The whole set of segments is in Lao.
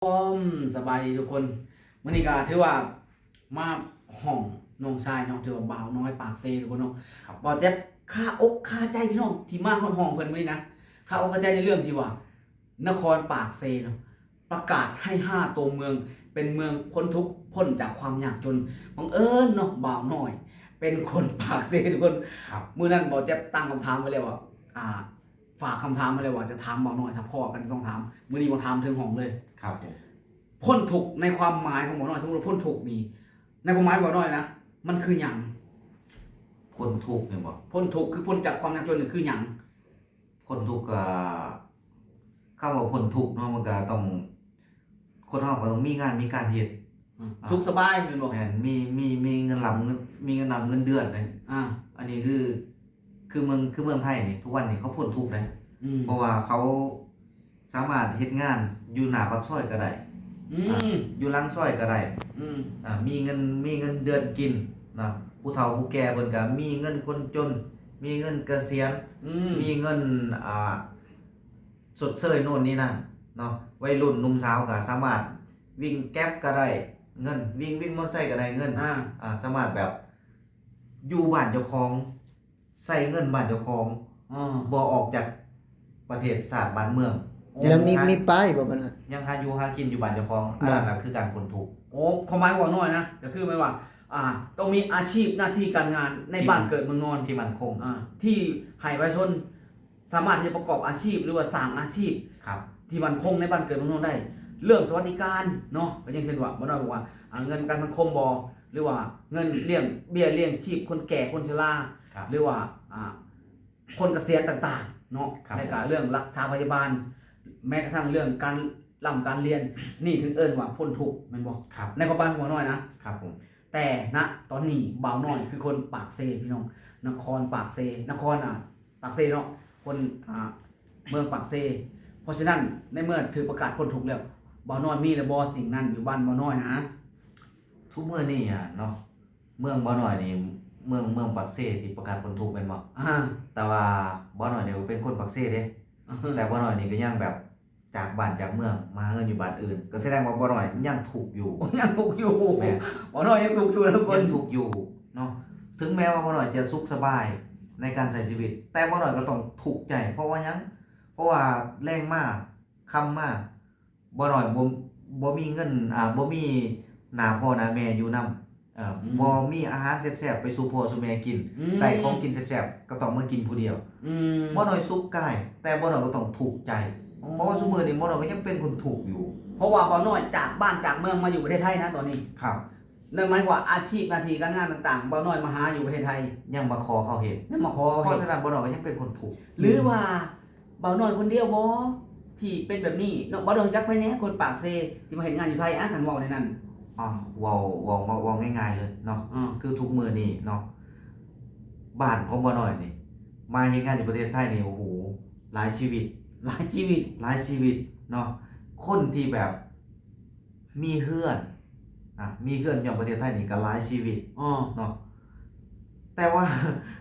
ມ ສະບາຍດີທຸກຄົນ. ມື້ນີ້ກໍຖືວ່າມາຫ້ອງນ້ອງຊາຍເນາະ ຖືວ່າບ່າວນ້ອຍປາກເຊທຸກຄົນເນາະ. ບ່າວແຈັບຄາອົກຄາໃຈພີ່ນ້ອງ ທີ່ມາຮອດຫ້ອງເພິ່ນມື້ນີ້ນະ. ຄາອົກຄາໃຈໃນເລື່ອງທີ່ວ່າ ນະຄອນປາກເຊເນາະ ປະກາດໃຫ້ຫ້າຕົວເມືອງເປັນເມືອງພົ້ນທຸກ ພົ້ນຈາກຄວາມຍາກຈົນ. ບັງເອີນເນາະ ບ່າວນ້ອຍເປັນຄົນປາກເຊທຸກຄົນ. ມື້ນັ້ນບ່າວແຈັບຕັ້ງຄຳຖາມໄວ້ແລ້ວວ່າ ອ່າ ຝາກຄຳຖາມມາແລ້ວວ່າຈະຖາມບ່າວນ້ອຍ ຖ້າພໍ້ກັນຕ້ອງຖາມ. ມື້ນີ້ມາຖາມເຖິງຫ້ອງເລີຍ. ພົ້ນທຸກໃນຄວາມໝາຍຂອງບ່າວນ້ອຍ ສົມມຸດວ່າພົ້ນທຸກນີ້ ໃນຄວາມໝາຍບ່າວນ້ອຍນະ ມັນຄືຫຍັງ? ພົ້ນທຸກນີ້ບໍ? ພົ້ນທຸກຄືພົ້ນຈາກຄວາມຍາກຈົນນີ້ຄືຫຍັງ? ພົ້ນທຸກກໍ ຄຳວ່າພົ້ນທຸກເນາະ ມັນກໍຕ້ອງ ຄົນເຮົາກໍຕ້ອງມີງານມີການເຮັດ ອືມ ອ່າ ສຸກສະບາຍແມ່ນບໍ່? ແມ່ນ ມີ ມີ ມີເງິນລຳ ເງິນ ມີເງິນລຳເງິນເດືອນເດ້. ອ່າ ອັນນີ້ຄື ຄືເມືອງ ຄືເມືອງໄທນີ້ ທຸກວັນນີ້ເຂົາພົ້ນທຸກເດ້. ອືມ ເພາະວ່າເຂົາສາມາດເຮັດງານຢູ່ໜ້າປາກຊອຍກໍໄດ້ ອືມ ອ່າ ຢູ່ຫຼັງຊອຍກໍໄດ້ ອືມ ອ່າ ມີເງິນ ມີເງິນເດືອນກິນນະ. ຜູ້ເຖົ້າຜູ້ແກ່ເພິ່ນກໍມີເງິນຄົນຈົນ ມີເງິນກະສຽນ ອືມ ມີເງິນ ອ່າ ຊົດເຊີຍໂນ່ນນີ້ນັ້ນເນາະ. ໄວລຸ້ນໜຸ່ມສາວກໍສາມາດວິ່ງແກັບກໍໄດ້ເງິນ ວິ່ງວິນມໍເຕີໄຊກໍໄດ້ເງິນ ອ່າ ອ່າ ສາມາດແບບຢູ່ບ້ານເຈົ້າຂອງ ໃຊ້ເງິນບ້ານເຈົ້າຂອງ ອ່າ ບໍ່ອອກຈາກປະເທດຊາດບ້ານເມືອງ. ໂອ້ ແລ້ວມີ ມີປ້າຍບໍ່ບັດນັ້ນ? ຍັງຫາຢູ່ຫາກິນຢູ່ບ້ານເຈົ້າຂອງ ອັນນັ້ນລະຄືການພົ້ນທຸກ. ໂອ້ ຄວາມໝາຍຂອງບ່າວນ້ອຍນະ ກໍຄືແມ່ນວ່າ ອ່າ ຕ້ອງມີອາຊີບໜ້າທີ່ການງານໃນບ້ານເກີດເມືອງນອນ ທີ່ໝັ້ນຄົງ ອ່າ ທີ່ໃຫ້ປະຊາຊົນ ສາມາດທີ່ຈະປະກອບອາຊີບ ຫຼືວ່າສ້າງອາຊີບທີ່ໝັ້ນຄົງໃນບ້ານເກີດເມືອງນອນໄດ້. ເລື່ອງສະຫວັດດີການເນາະ ກໍຢ່າງເຊັ່ນວ່າ ບໍ່ນ້ອຍບອກວ່າ ອ່າ ເງິນປະກັນສັງຄົມບໍ ຫຼືວ່າເງິນລ້ຽງ ເບ້ຍລ້ຽງຊີບຄົນແກ່ຄົນຊະລາ ຫຼືວ່າ ອ່າ ຄົນກະສຽນຕ່າງໆເນາະ ແລະກະເລື່ອງລັກສາພະຍາບານ ແມ້ກະທັ້ງເລື່ອງການລ່ຳການລຽນ ນີ້ເຖິງເອີ້ນວ່າພົ້ນທຸກແມ່ນບໍ່? ໃນຄວາມໝາຍຂອງບ່າວນ້ອຍນະ. ແຕ່ນະຕອນນີ້ບ່າວນ້ອຍຄືຄົນປາກເຊພີ່ນ້ອງ ນະຄອນປາກເຊ ນະຄອນ ອ່າ ປາກເຊເນາະ ຄົນ ອ່າ ເມືອງປາກເຊ. ເພາະສະນັ້ນໃນເມື່ອຖືກປະກາດພົ້ນທຸກແລ້ວ ບ່າວນ້ອຍມີແລ້ວບໍ່ສິ່ງນັ້ນຢູ່ບ້ານບ່າວນ້ອຍນະ? ທຸກມື້ນີ້ ອ່າ ເນາະ ເມືອງບ່າວນ້ອຍນີ້ ເມືອງ ເມືອງປາກເຊທີ່ປະກາດພົ້ນທຸກແມ່ນບໍ່? ອ່າ ແຕ່ວ່າບ່າວນ້ອຍນີ້ເປັນຄົນປາກເຊເດ້ ແຕ່ບ່າວນ້ອຍນີ້ກໍຍັງແບບ ຈາກບ້ານຈາກເມືອງມາຫາເງິນຢູ່ບ້ານອື່ນ ກໍສະແດງວ່າບ່າວນ້ອຍຍັງທຸກຢູ່. ຍັງທຸກຢູ່. ແມ່ນ ບ່າວນ້ອຍຍັງທຸກຢູ່ທຸກຄົນ ຍັງທຸກຢູ່ເນາະ. ເຖິງແມ້ວ່າບ່າວນ້ອຍຈະສຸກສະບາຍໃນການໃຊ້ຊີວິດ ແຕ່ບ່າວນ້ອຍກໍຕ້ອງທຸກໃຈ. ເພາະວ່າຫຍັງ? ເພາະວ່າແລງມາ ຄ່ຳມາ ບ່າວນ້ອຍບໍ່ ບໍ່ມີເງິນ ອ່າ ບໍ່ມີໜ້າພໍ່ໜ້າແມ່ຢູ່ນຳ ເອີ ອືມ ບໍ່ມີອາຫານແຊບໆໄປສູ່ພໍ່ສູ່ແມ່ກິນ ອືມ ໄດ້ຂອງກິນແຊບໆກໍຕ້ອງມາກິນຜູ້ດຽວ. ອືມ ບ່າວນ້ອຍສຸກກາຍ ແຕ່ບ່າວນ້ອຍກໍຕ້ອງທຸກໃຈ. ອໍ ເພາະວ່າຊຸມື້ນີ້ບ່າວນ້ອຍກໍຍັງເປັນຄົນທຸກຢູ່. ເພາະວ່າບ່າວນ້ອຍຈາກບ້ານຈາກເມືອງມາຢູ່ປະເທດໄທນະຕອນນີ້. ຄັບ ນັ້ນໝາຍຄວາມວ່າອາຊີບໜ້າທີ່ການງານຕ່າງໆ ບ່າວນ້ອຍມາຫາຢູ່ປະເທດໄທ ຍັງມາຂໍເຂົາເຮັດ ຍັງມາຂໍເຮັດ. ເພາະສະນັ້ນບ່າວນ້ອຍກໍຍັງເປັນຄົນທຸກ. ຫຼືວ່າ ບ່າວນ້ອຍຄົນດຽວບໍ່ທີ່ເປັນແບບນີ້ເນາະ? ບ່າວນ້ອຍຮູ້ຈັກໃຜແດ່ ຄົນປາກເຊທີ່ມາເຮັດງານຢູ່ໄທ ອາ ຄັນເວົ້າແນວນັ້ນ. ອາ ເວົ້າ ເວົ້າ ເວົ້າ ເວົ້າງ່າຍໆເລີຍເນາະ ອືມ ຄືທຸກມື້ນີ້ເນາະ ບ້ານຂອງບ່າວນ້ອຍນີ້ ມາເຮັດງານຢູ່ປະເທດໄທນີ້ ໂອ້ໂຫ ຫຼາຍຊີວິດ ຫຼາຍຊີວິດ ຫຼາຍຊີວິດເນາະ. ຄົນທີ່ແບບ ມີເຮືອນ ອາ ມີເຮືອນຢູ່ປະເທດໄທນີ້ກໍຫຼາຍຊີວິດ ອໍ ເນາະ. ແຕ່ວ່າ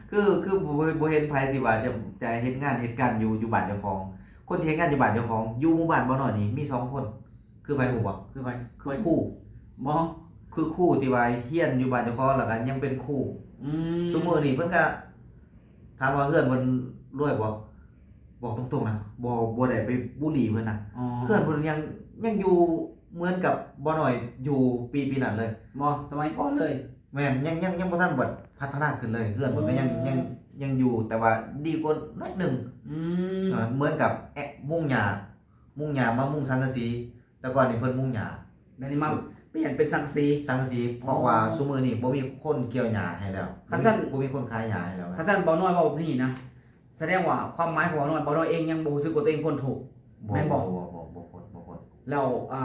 ຄື ຄືບໍ່ ບໍ່ເຫັນໃຜທີ່ວ່າຈະ ຈະເຮັດງານເຮັດການຢູ່ ຢູ່ບ້ານເຈົ້າຂອງ. ຄົນທີ່ເຮັດງານຢູ່ບ້ານເຈົ້າຂອງ ຢູ່ໝູ່ບ້ານບ່າວນ້ອຍນີ້ມີສອງຄົນ. ຄືໃຜຮູ້ບໍ່? ຄືໃຜ? ຄືຄູ. ບໍ່ ຄືຄູທີ່ວ່າຮຽນຢູ່ບ້ານເຈົ້າຂອງ ແລ້ວກໍຍັງເປັນຄູ. ອືມ ຊຸມື້ນີ້ເພິ່ນກໍ ຖາມວ່າເຮືອນເພິ່ນລວຍບໍ່? ບອກຕົງໆນະ ບໍ່ ບໍ່ໄດ້ໄປບູລີເພິ່ນນະ. ອໍ ເຮືອນເພິ່ນຍັງ ຍັງຢູ່ເໝືອນກັບບ່າວນ້ອຍຢູ່ປີ ປີນັ້ນເລີຍ. ບໍ່ ສະໄໝກ່ອນເລີຍ. ແມ່ນ ຍັງ ຍັງ ຍັງບໍ່ທັນແບບພັດທະນາຂຶ້ນເລີຍ. ເຮືອນເພິ່ນກໍຍັງ ອໍ ຍັງ ຍັງຢູ່ ແຕ່ວ່າດີກວ່າໜ້ອຍໜຶ່ງ. ອືມ ເອີ ເໝືອນກັບ ແອະ ມຸງຫຍ້າ ມຸງຫຍ້າມາມຸງສັງກະສີ. ແຕ່ກ່ອນນີ້ເພິ່ນມຸງຫຍ້າ ດຽວນີ້ມາປ່ຽນເປັນສັງກະສີ ສັງກະສີ ເພາະວ່າ ອໍ ຊຸມື້ນີ້ບໍ່ມີຄົນກ່ຽວຫຍ້າໃຫ້ແລ້ວ. ຄັນຊັ້ນ ບໍ່ມີ ບໍ່ມີຄົນຂາຍຫຍ້າໃຫ້ແລ້ວ. ຄັນຊັ້ນບ່າວນ້ອຍເວົ້າແບບນີ້ນະ ສະແດງວ່າຄວາມໝາຍຂອງບ່າວນ້ອຍ ບ່າວນ້ອຍເອງຍັງບໍ່ຮູ້ສຶກວ່າຕົວເອງພົ້ນທຸກ ແມ່ນບໍ່? ບໍ່ ບໍ່ ບໍ່ ບໍ່ພົ້ນ ບໍ່ພົ້ນ. ແລ້ວ ອ່າ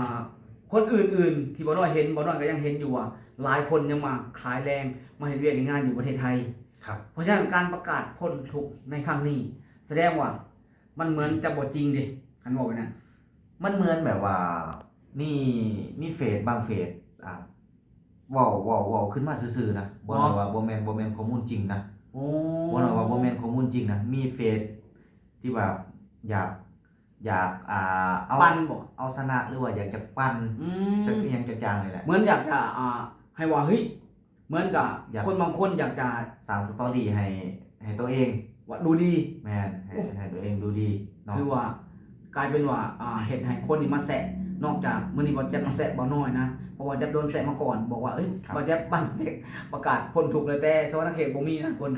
ຄົນອື່ນໆທີ່ບ່າວນ້ອຍເຫັນ ບ່າວນ້ອຍກໍຍັງເຫັນຢູ່ວ່າ ຫຼາຍຄົນຍັງມາຂາຍແລງ ມາເຮັດວຽກເຮັດງານຢູ່ປະເທດໄທ. ຄັບ ເພາະສະນັ້ນການປະກາດພົ້ນທຸກໃນຄັ້ງນີ້ ສະແດງວ່າ ມັນເໝືອນຈະບໍ່ຈິງເດ ຄັນເວົ້າແບບນັ້ນ. ມັນເໝືອນແບບວ່າ ມີ ມີເຟສບາງເຟສ ອ່າ ເວົ້າ ເວົ້າ ເວົ້າຂຶ້ນມາຊື່ໆນະ ບໍ່ ບໍ່ ວ່າບໍ່ແມ່ນ ບໍ່ແມ່ນຂໍ້ມູນຈິງນະ. ໂອ້ ບໍ່ ວ່າບໍ່ແມ່ນຂໍ້ມູນຈິງນະ. ມີເຟສທີ່ວ່າຢາກ ຢາກ ອ່າ ເອົາ ປັ່ນບໍ? ເອົາຊະນະ ຫຼືວ່າຢາກຈະປັ່ນ ອືມ ຈັກອີ່ຫຍັງຈັກຢ່າງນີ້ແຫຼະ ເໝືອນຢາກຈະ ອ່າ ໃຫ້ວ່າ ເຮີ້ຍ ເໝືອນກັບ ຢາກ ຄົນບາງຄົນຢາກຈະສ້າງສະຕໍຣີໃຫ້ ໃຫ້ໂຕເອງ ວ່າດູດີ ແມ່ນ ໃຫ້ ໂອ້ ໃຫ້ໂຕເອງດູດີເນາະ ຄືວ່າກາຍເປັນວ່າ ອ່າ ເຮັດໃຫ້ຄົນນີ້ມາແຊະ ນອກຈາກມື້ນີ້ບ່າວແຈັບມາແຊະບ່າວນ້ອຍນະ ເພາະວ່າແຈັບໂດນແຊະມາກ່ອນ ບອກວ່າ ເອີຍ ບ່າວແຈັບ ບ້ານແຈັບປະກາດພົ້ນທຸກແລ້ວ ແຕ່ສະຫວັນນະເຂດບໍ່ມີນະຄົນ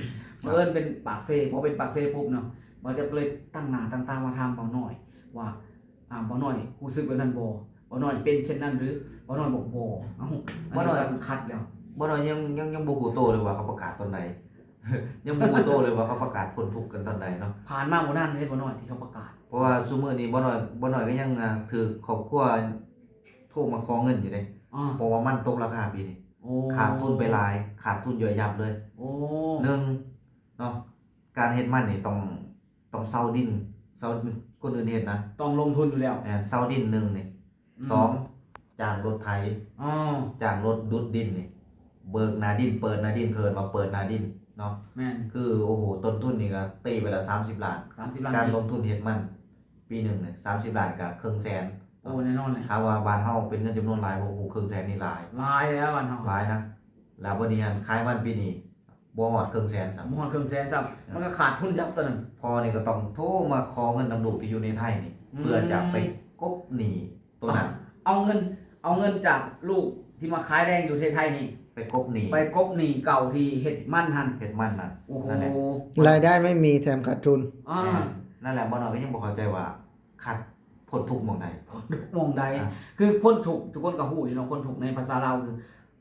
ບັງເອີນເປັນປາກເຊ ພໍເປັນປາກເຊປຸບເນາະ ບ່າວແຈັບກໍເລີຍຕັ້ງໜ້າຕັ້ງຕາມາຖາມບ່າວນ້ອຍວ່າ ອ່າ ບ່າວນ້ອຍຮູ້ສຶກແບບນັ້ນບໍ່? ບ່າວນ້ອຍເປັນເຊັ່ນນັ້ນຫຼື? ບ່າວນ້ອຍບອກບໍ່. ເອົ້າ ບ່າວນ້ອຍ ອັນນີ້ກໍຂັດແລ້ວ ບ່າວນ້ອຍຍັງ ຍັງ ຍັງບໍ່ຮູ້ໂຕເລີຍວ່າເຂົາປະກາດຕອນໃດ ຍັງບໍ່ຮູ້ໂຕເລີຍວ່າເຂົາປະກາດພົ້ນທຸກກັນຕອນໃດເນາະ ຜ່ານມາບໍ່ນານເດ້ບ່າວນ້ອຍທີ່ເຂົາປະກາດ ເພາະວ່າຊຸມື້ນີ້ບ່າວນ້ອຍ ບ່າວນ້ອຍກໍຍັງ ອ່າ ຖືກຄອບຄົວໂທມາຂໍເງິນຢູ່ເດ້ ອ່າ ເພາະວ່າມັນຕົກລາຄາປີນີ້ ໂອ້ ຂາດທຶນໄປຫຼາຍ ຂາດທຶນຍ່ອຍຍັບເລີຍ ໂອ້ ໜຶ່ງເນາະ ການເຮັດມັນນີ້ຕ້ອງ ຕ້ອງເຊົ່າດິນ ເຊົ່າຄົນອື່ນເຮັດນະ ຕ້ອງລົງທຶນຢູ່ແລ້ວ ແມ່ນ ເຊົ່າດິນໜຶ່ງນີ້ ອືມ ສອງ ຈ້າງລົດໄຖ ອໍ ຈ້າງລົດດຸດດິນນີ້ ເບີກໜ້າດິນ ເປີດໜ້າດິນ ເຂົາເອີ້ນວ່າເປີດໜ້າດິນເນາະ ແມ່ນ ຄື ໂອ້ໂຫ ຕົ້ນທຶນນີ້ກໍຕີໄປລະສາມສິບລ້ານ ສາມສິບລ້ານ ການລົງທຶນເຮັດມັນປີໜຶ່ງນີ້ສາມສິບລ້ານກໍເຄິ່ງແສນ ໂອ້ ແນ່ນອນແຫຼະ ຖ້າວ່າບ້ານເຮົາເປັນເງິນຈຳນວນຫຼາຍ ໂອ້ໂຫ ເຄິ່ງແສນນີ້ຫຼາຍ ຫຼາຍແລ້ວບ້ານເຮົາ ຫຼາຍນະ ແລ້ວບັດນີ້ຫັ້ນຂາຍມັນປີນີ້ ບໍ່ຮອດເຄິ່ງແສນຊ້ຳ ບໍ່ຮອດເຄິ່ງແສນຊ້ຳ ເອີ ມັນກໍຂາດທຶນຍັບຕອນນັ້ນ ພໍ່ນີ້ກໍຕ້ອງໂທມາຂໍເງິນນຳລູກທີ່ຢູ່ໃນໄທນີ້ ອືມ ເພື່ອຈະໄປກົບໜີ້ໂຕນັ້ນ ເອົາເງິນ ເອົາເງິນຈາກລູກທີ່ມາຂາຍແລງຢູ່ປະເທດໄທນີ້ ໄປກົບໜີ້ ໄປກົບໜີ້ເກົ່າທີ່ເຮັດມັນຫັ້ນ ເຮັດມັນນະ ໂອ້ໂຫ ນັ້ນແຫຼະ ລາຍໄດ້ໄມ່ມີ ແຖມຂາດທຶນ ອ່າ ນັ້ນແຫຼະ ບ່າວນ້ອຍກໍຍັງບໍ່ເຂົ້າໃຈວ່າ ຄັດພົ້ນທຸກໝ່ອງໃດ ພົ້ນທຸກໝ່ອງໃດ ອ່າ ຄືພົ້ນທຸກ ທຸກຄົນກໍຮູ້ຢູ່ເນາະ ພົ້ນທຸກໃນພາສາລາວຄື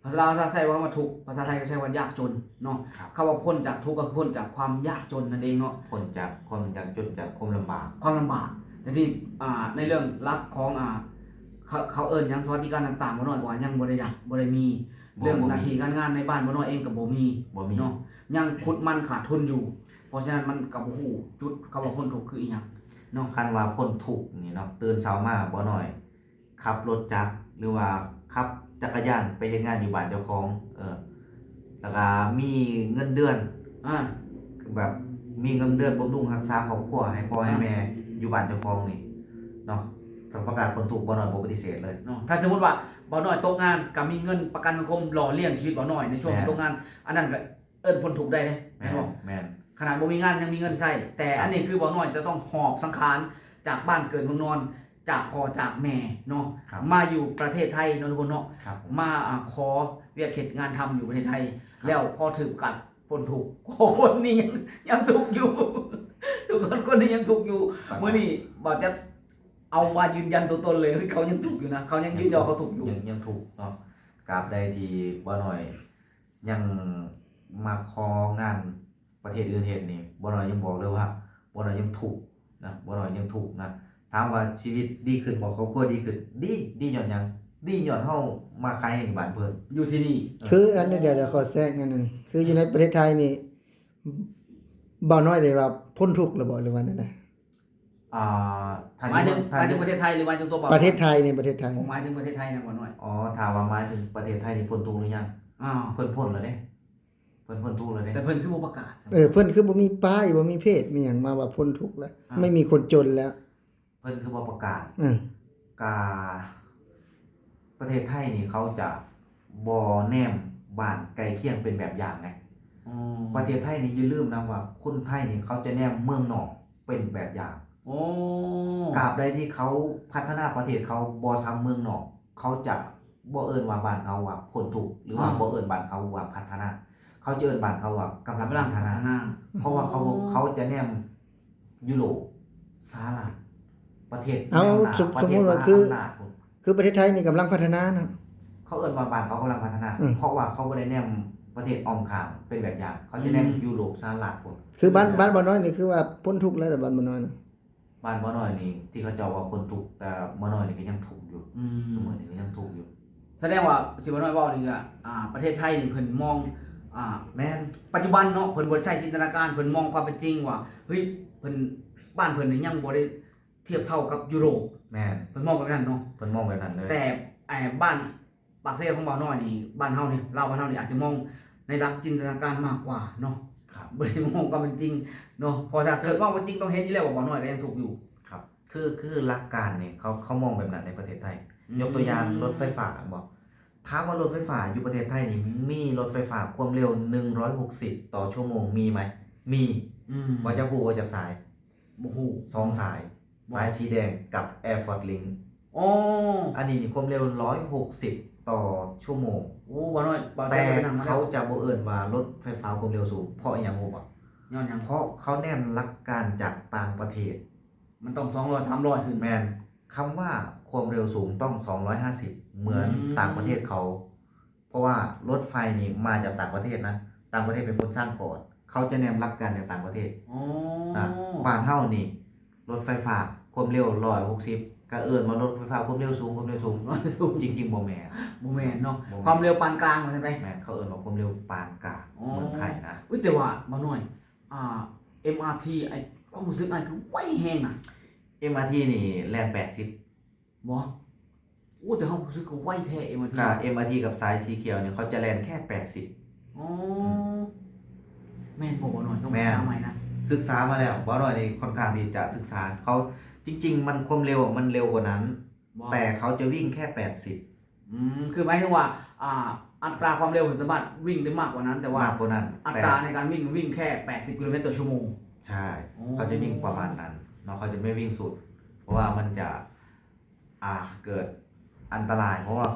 ພາສາລາວຖ້າໃຊ້ວ່າທຸກ ພາສາໄທກໍໃຊ້ວ່າຍາກຈົນເນາະ ຄັບ ຄຳວ່າພົ້ນຈາກທຸກກໍຄືພົ້ນຈາກຄວາມຍາກຈົນນັ້ນເອງເນາະ ພົ້ນຈາກຄວາມຍາກຈົນ ຈາກຄວາມລຳບາກ ຄວາມລຳບາກ ແຕ່ທີ່ ອ່າ ໃນເລື່ອງຫຼັກຂອງ ອ່າ ເຂົາ ເຂົາເອີ້ນຫຍັງ ສະຫວັດດີການຕ່າງໆ ບໍ່ນ້ອຍກວ່າຍັງບໍ່ໄດ້ ບໍ່ໄດ້ມີ ບໍ່ ເລື່ອງໜ້າທີ່ການງານໃນບ້ານບໍ່ນ້ອຍເອງກໍບໍ່ມີ ບໍ່ມີເນາະ ຍັງຂຸດມັນຂາດທຶນຢູ່ ເພາະສະນັ້ນມັນກໍບໍ່ຮູ້ຈຸດຄຳວ່າພົ້ນທຸກຄືອີ່ຫຍັງເນາະ ຄັນວ່າພົ້ນທຸກນີ້ເນາະ ຕື່ນເຊົ້າມາບໍ່ນ້ອຍ ຂັບລົດຈັກ ຫຼືວ່າຂັບຈັກກະຍານໄປເຮັດງານຢູ່ບ້ານເຈົ້າຂອງ ເອີ ແລ້ວກະມີເງິນເດືອນ ອ່າ ແບບມີເງິນເດືອນບຳລຸງຮັກສາຄອບຄົວໃຫ້ພໍ່ໃຫ້ແມ່ ອ່າ ຢູ່ບ້ານເຈົ້າຂອງນີ້ເນາະ ຖ້າປະກາດພົ້ນທຸກ ບ່າວນ້ອຍບໍ່ປະຕິເສດເລີຍເນາະ ຖ້າສົມມຸດວ່າບ່າວນ້ອຍຕົກງານ ກະມີເງິນປະກັນສັງຄົມຫຼໍ່ລ້ຽງຊີວິດບ່າວນ້ອຍໃນຊ່ວງທີ່ຕົກງານ ອັນນັ້ນກະ ເອີ້ນພົ້ນທຸກໄດ້ເດ້ ແມ່ນ ແມ່ນບໍ່? ແມ່ນ ຂະໜາດບໍ່ມີງານຍັງມີເງິນໃຊ້ ແຕ່ ຄັບ ອັນນີ້ຄືບ່າວນ້ອຍຈະຕ້ອງຫອບສັງຂານຈາກບ້ານເກີດເມືອງນອນ ຈາກພໍ່ຈາກແມ່ເນາະ ມາຢູ່ປະເທດໄທເນາະທຸກຄົນເນາະ ມາ ອ່າ ຂໍວຽກເຮັດງານທຳຢູ່ປະເທດໄທ ແລ້ວພໍຖືກກັດພົ້ນທຸກ ຄົນນີ້ຍັງ ຍັງທຸກຢູ່ ທຸກຄົນ ຄົນນີ້ຍັງທຸກຢູ່ ມື້ນີ້ບ່າວແຈັບເອົາມາຢືນຢັນຕົວຕົນເລີຍ ເຂົາຍັງທຸກຢູ່ນະ ເຂົາຍັງຢືນຢັນວ່າເຂົາທຸກຢູ່ ຍັງ ຍັງທຸກເນາະ ກາບໃດທີ່ບ່າວນ້ອຍ ຍັງມາຂໍງານປະເທດອື່ນເຮັດນີ້ ບ່າວນ້ອຍຍັງບອກເລີຍວ່າ ບ່າວນ້ອຍຍັງທຸກນະ ບ່າວນ້ອຍຍັງທຸກນະ ຖາມວ່າຊີວິດດີຂຶ້ນບໍ່ ຄອບຄົວດີຂຶ້ນ ດີ ດີຍ້ອນຫຍັງ ດີຍ້ອນເຮົາມາຂາຍແຮງຢູ່ບ້ານເພິ່ນ ຢູ່ທີ່ນີ້ ເອີ ຄືອັນນີ້ ດຽວ ດຽວຂໍແຊກໜ້ອຍໜຶ່ງ ຄືຢູ່ໃນປະເທດໄທນີ້ ບ່າວນ້ອຍໄດ້ວ່າພົ້ນທຸກແລ້ວບໍ່ ຫຼືວ່າແນວໃດ? ອ່າ ຖ້າ ໝາຍເຖິງ ຖ້າ ໝາຍເຖິງປະເທດໄທ ຫຼືໝາຍເຖິງຕົວບ່າວ? ປະເທດໄທນີ້ ປະເທດໄທ ໂອ້ ໝາຍເຖິງປະເທດໄທນະບ່າວນ້ອຍ ອໍ ຖ້າວ່າໝາຍເຖິງປະເທດໄທນີ້ພົ້ນທຸກຫຼືຍັງ? ອ້າວ ເພິ່ນພົ້ນແລ້ວເດ້ ເພິ່ນພົ້ນທຸກແລ້ວເດ້ ແຕ່ເພິ່ນຄືບໍ່ປະກາດ? ເອີ ເພິ່ນຄືບໍ່ມີປ້າຍ ບໍ່ມີເພຈ ມີຫຍັງມາວ່າພົ້ນທຸກແລ້ວ ອ້າວ ໄມ່ມີຄົນຈົນແລ້ວ ເພິ່ນຄືບໍ່ປະກາດ? ເອີ ກະ ປະເທດໄທນີ້ເຂົາຈະບໍ່ແນມບ້ານໃກ້ຄຽງເປັນແບບຢ່າງໄງ ອໍ ປະເທດໄທນີ້ຢ່າລືມນະວ່າຄົນໄທນີ້ເຂົາຈະແນມເມືອງນອກເປັນແບບຢ່າງ ໂອ້ ກາບໃດທີ່ເຂົາພັດທະນາປະເທດເຂົາບໍ່ສ່ຳເມືອງນອກ ເຂົາຈະບໍ່ເອີ້ນວ່າບ້ານເຂົາວ່າພົ້ນທຸກ ຫຼືວ່າ ອ່າ ບໍ່ເອີ້ນບ້ານເຂົາວ່າພັດທະນາ ເຂົາຈະເອີ້ນບ້ານເຂົາວ່າກຳລັງ ກຳລັງພັດທະນາ ພັດທະນາ ເພາະວ່າເຂົາ ອໍ ເຂົາຈະແນມ ຢູໂຣບ ສະຫະລັດ ປະເທດ ເອົາ ແນວໜ້າ ສົມ ປະເທດ ສົມມຸດວ່າ ມະຫາອຳນາດພຸ້ນ ຄືປະເທດໄທນີ້ກຳລັງພັດທະນານະ ເຂົາເອີ້ນວ່າບ້ານເຂົາກຳລັງພັດທະນາ ອືມ ເພາະວ່າເຂົາບໍ່ໄດ້ແນມປະເທດອ້ອມຂ້າງເປັນແບບຢ່າງ ເຂົາຈະແນມ ອືມ ຢູໂຣບ ສະຫະລັດພຸ້ນ ຄືບ້ານ ແບບຢ່າງ ບ້ານບ່າວນ້ອຍນີ້ຄືວ່າພົ້ນທຸກແລ້ວ ແຕ່ບ້ານບ່າວນ້ອຍນະ ບ້ານບ່າວນ້ອຍນີ້ ທີ່ເຂົາເຈົ້າວ່າພົ້ນທຸກ ແຕ່ບ່າວນ້ອຍນີ້ກໍຍັງທຸກຢູ່ ອືມ ຊຸມື້ນີ້ກໍຍັງທຸກຢູ່ ສະແດງວ່າທີ່ບ່າວນ້ອຍເວົ້ານີ້ກໍ ອ່າ ປະເທດໄທນີ້ເພິ່ນມອງ ອ່າ ແມ່ນ ປັດຈຸບັນເນາະ ເພິ່ນບໍ່ໄດ້ໃຊ້ຈິນຕະນາການ ເພິ່ນມອງຄວາມເປັນຈິງວ່າ ເຮີ້ຍ ເພິ່ນ ບ້ານເພິ່ນນີ້ຍັງບໍ່ໄດ້ທຽບເທົ່າກັບຢູໂຣບ ແມ່ນ ເພິ່ນມອງແບບນັ້ນເນາະ ເພິ່ນມອງແບບນັ້ນເລີຍ ແຕ່ ອ່າ ບ້ານປາກເຊຂອງບ່າວນ້ອຍນີ້ ບ້ານເຮົານີ້ ລາວບ້ານເຮົານີ້ອາດຈະມອງໃນຫຼັກຈິນຕະນາການມາກກວ່າເນາະ ຄັບ ບໍ່ໄດ້ມອງຄວາມເປັນຈິງເນາະ ເພາະຖ້າເກີດມອງເປັນຈິງຕ້ອງເຫັນຢູ່ແລ້ວວ່າບ່າວນ້ອຍກໍຍັງທຸກຢູ່ ຄັບ ຄື ຄືຫຼັກການນີ້ ເຂົາ ເຂົາມອງແບບນັ້ນໃນປະເທດໄທ. ອືມ ຍົກຕົວຢ່າງລົດໄຟຟ້າ ແມ່ນບໍ່? ຖາມວ່າລົດໄຟຟ້າຢູ່ປະເທດໄທນີ້ ມີລົດໄຟຟ້າຄວາມເລັວໜຶ່ງຮ້ອຍຫົກສິບຕໍ່ຊົ່ວໂມງມີໄໝ? ມີ. ອືມ ວ່າຈັກຮູ້ ວ່າຈັກສາຍ? ບໍ່ຮູ້. ສອງສາຍ. ບໍ່ ສາຍສີແດງກັບ Airport Link. ອໍ ອັນນີ້ນີ້ຄວາມເລັວຮ້ອຍຫົກສິບຕໍ່ຊົ່ວໂມງ. ໂອ້ ບ່າວນ້ອຍ ບ່າວແຈ ແຕ່ ໄດ້ໄປນັ່ງມາແລ້ວ. ເຂົາຈະບໍ່ເອີ້ນວ່າລົດໄຟຟ້າຄວາມເລັວສູງ ເພາະອີ່ຫຍັງຮູ້ບໍ່? ຍ້ອນຫຍັງ? ເພາະເຂົາແນມຫຼັກການຈາກຕ່າງປະເທດ. ມັນຕ້ອງສອງຮ້ອຍ ສາມຮ້ອຍຂຶ້ນ. ແມ່ນ. ຄຳວ່າຄວາມເລັວສູງຕ້ອງສອງຮ້ອຍຫ້າສິບ ເໝືອນ ອືມ ຕ່າງປະເທດເຂົາ. ເພາະວ່າລົດໄຟນີ້ມາຈາກຕ່າງປະເທດນະ, ຕ່າງປະເທດເປັນຄົນສ້າງກ່ອນ, ເຂົາຈະແນມຫຼັກການຈາກຕ່າງປະເທດ. ອໍ ນະ ບ້ານເຮົານີ້ລົດໄຟຟ້າຄວາມເລັວຮ້ອຍຫົກສິບ ກໍເອີ້ນວ່າລົດໄຟຟ້າຄວາມເລັວສູງ, ຄວາມເລັວສູງ. ຄວາມເລັວສູງ. ຈິງໆບໍ່ແມ່ນ. ບໍ່ແມ່ນເນາະ. ບໍ່ແມ່ນ. ຄວາມເລັວປານກາງວ່າຊັ້ນໄປ. ແມ່ນ, ເຂົາເອີ້ນວ່າຄວາມເລັວປານກາງ. ອໍ ເມືອງໄທນະ. ອຸ້ຍ ແຕ່ວ່າບ່າວນ້ອຍ ອ່າ ເອັມອາທີ ໄອ້ ຄວາມຮູ້ສຶກອ້າຍຄືໄວແຮງນະ. ເອັມອາທີນີ້ແລ່ນແປດສິບ. ບໍ່? ໂອ້ ແຕ່ເຮົາຮູ້ສຶກວ່າໄວແທ້ ເອັມອາທີ. ກໍເອັມອາທີກັບສາຍສີຂຽວນີ້ ເຂົາຈະແລ່ນແຄ່ແປດສິບ. ອໍ ອືມ ແມ່ນບໍ່ ບ່າວນ້ອຍ? ຕ້ອງ ແມ່ນ ສຶກສາໃໝ່ນະ. ສຶກສາມາແລ້ວ. ບ່າວນ້ອຍນີ້ຄ່ອນຂ້າງທີ່ຈະສຶກສາ. ເຂົາ ຈິງໆມັນຄວາມເລັວມັນເລັວກວ່ານັ້ນ, ບໍ່ ແຕ່ເຂົາຈະວິ່ງແຄ່ແປດສິບ. ອືມ ຄືໝາຍເຖິງວ່າ ອ່າ ອັດຕາຄວາມເລັວເພິ່ນສາມາດວິ່ງໄດ້ມາກກວ່ານັ້ນ, ແຕ່ວ່າ ມາກກວ່ານັ້ນ, ອັດຕາ ແຕ່ ໃນການວິ່ງ ວິ່ງແຄ່ແປດສິບກິໂລແມັດຕໍ່ຊົ່ວໂມງ. ໃຊ່. ອໍ ເຂົາຈະວິ່ງປະມານນັ້ນເນາະ, ເຂົາຈະໄມ່ວິ່ງສຸດ ເພາະວ່າມັນຈະ ອ່າ ເກີດອັນຕະລາຍ, ເພາະວ່າ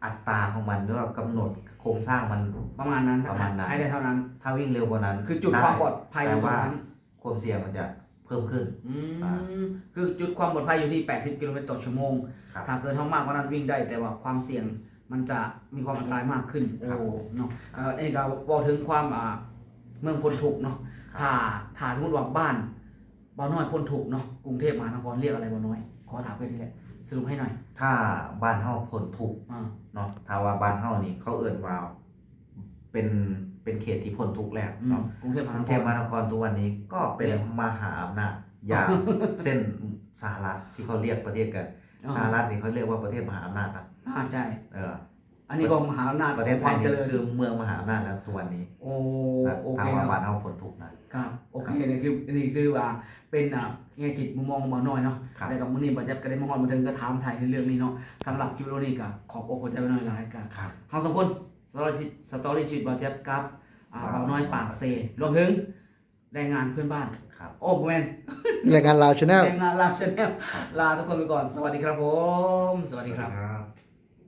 ອັດຕາຂອງມັນ ຫຼືວ່າກຳນົດໂຄງສ້າງມັນປະມານນັ້ນ, ປະມານນັ້ນ, ໃຫ້ໄດ້ເທົ່ານັ້ນ. ຖ້າວິ່ງເລັວກວ່ານັ້ນ ຄືຈຸດຄວາມປອດໄພຢູ່ຕຣົງນັ້ນ ແຕ່ວ່າຄວາມສ່ຽງມັນຈະເພີ່ມຂຶ້ນ. ອືມ ອ່າ ຄືຈຸດຄວາມປອດໄພຢູ່ທີ່ແປດສິບກິໂລແມັດຕໍ່ຊົ່ວໂມງ. ຄັບ. ຖ້າເກີດເຮົາມາກກວ່ານັ້ນ ວິ່ງໄດ້, ແຕ່ວ່າຄວາມສ່ຽງມັນຈະມີຄວາມອັນຕະລາຍມາກຂຶ້ນ. ຄັບ. ໂອ້ ເນາະ. ເອີ ອັນນີ້ກໍເວົ້າເຖິງຄວາມ ອ່າ ເມືອງພົ້ນທຸກເນາະ. ຄັບ. ຖ້າ ຖ້າສົມມຸດວ່າບ້ານ ບ່າວນ້ອຍພົ້ນທຸກເນາະ, ກຸງເທບມະຫານະຄອນລຽກອະໄລ ບ່າວນ້ອຍ? ຂໍຖາມແຄ່ນີ້ແຫຼະ, ສະຫຼຸບໃຫ້ໜ້ອຍ. ຖ້າບ້ານເຮົາພົ້ນທຸກ ອ່າ ເນາະ, ຖ້າວ່າບ້ານເຮົານີ້ ເຂົາເອີ້ນວ່າເປັນ ເປັນເຂດທີ່ພົ້ນທຸກແລ້ວເນາະ. ອືມ ກຸງເທບມະຫານະຄອນ ກຸງເທບມະຫານະຄອນທຸກວັນນີ້ກໍເປັນ ລຽກ ມະຫາອຳນາດ ຢ່າງເຊັ່ນສະຫະລັດ ທີ່ເຂົາລຽກປະເທດກັນ. ອໍ ສະຫະລັດນີ້ເຂົາລຽກວ່າປະເທດມະຫາອຳນາດນະ. ອ່າ ໃຊ່. ເອີ ອັນນີ້ກໍມະຫາອຳນາດ ປະເທດໄທນີ້ຄືເມືອງມະຫາອຳນາດແລ້ວທຸກວັນນີ້. ໂອ້ ນະ ໂອເຄເນາະ, ຖ້າວ່າບ້ານເຮົາພົ້ນທຸກນະ. ຄັບ ໂອເຄ. ນີ້ຄື ນີ້ຄືວ່າເປັນ ອ່າ ແງ່ຄິດມຸມມອງຂອງບ່າວນ້ອຍເນາະ. ຄັບ. ແລ້ວກໍມື້ນີ້ບ່າວແຈັບກໍໄດ້ມາຮອດມາເຖິງ ກໍຖາມໄຖ່ໃນເລື່ອງນີ້ເນາະ. ສຳລັບຄລິບວິດີໂອນີ້ກໍຂອບອົກຂອບໃຈບ່າວນ້ອຍຫຼາຍ. ກໍ ຄັບ ເຮົາສອງຄົນ ສະຕໍຣີ ສະຕໍຣີຊີວິດບ່າວແຈັບກັບ ອ່າ ບ່າວນ້ອຍປາກເຊ ລວມເຖິງແຮງງານເພື່ອນບ້ານ. ຄັບ. ໂອ້ ບໍ່ແມ່ນ ແຮງງານລາວ Channel ແຮງງານລາວ Channel ຄັບ ລາທຸກຄົນໄປກ່ອນ. ສະຫວັດດີຄັບຜົມ. ສະຫວັດດີຄັບ. ສະຫວັດດີຄັບ.